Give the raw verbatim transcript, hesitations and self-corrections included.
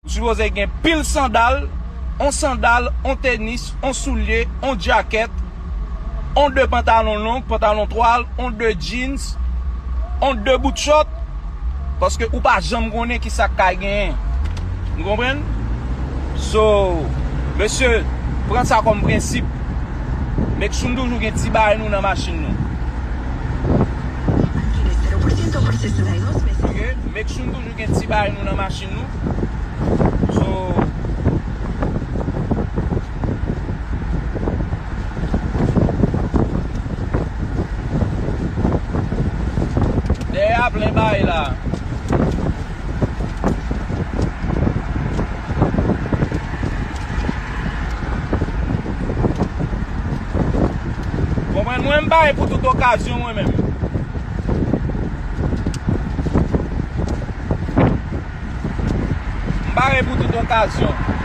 Ou sipoze gen pil sandal, on sandal, on tenis, on soulye, on djakèt, on de pantalon long, pantalon twal, on de jeans, on de bout short, paske ou pa janm konnen ki sa k ka genyen. Nou konprann? So, mesye, pran sa kòm prensip. Make sure n toujou gen ti bagay nou nan machin nou. Ok? Make sure n toujou gen ti bagay nou nan machin nou. So, dèyè a plen bagay la. Konprann mwen, m pare pou tout okazyon, mwen menm. M pare pou tout okazyon.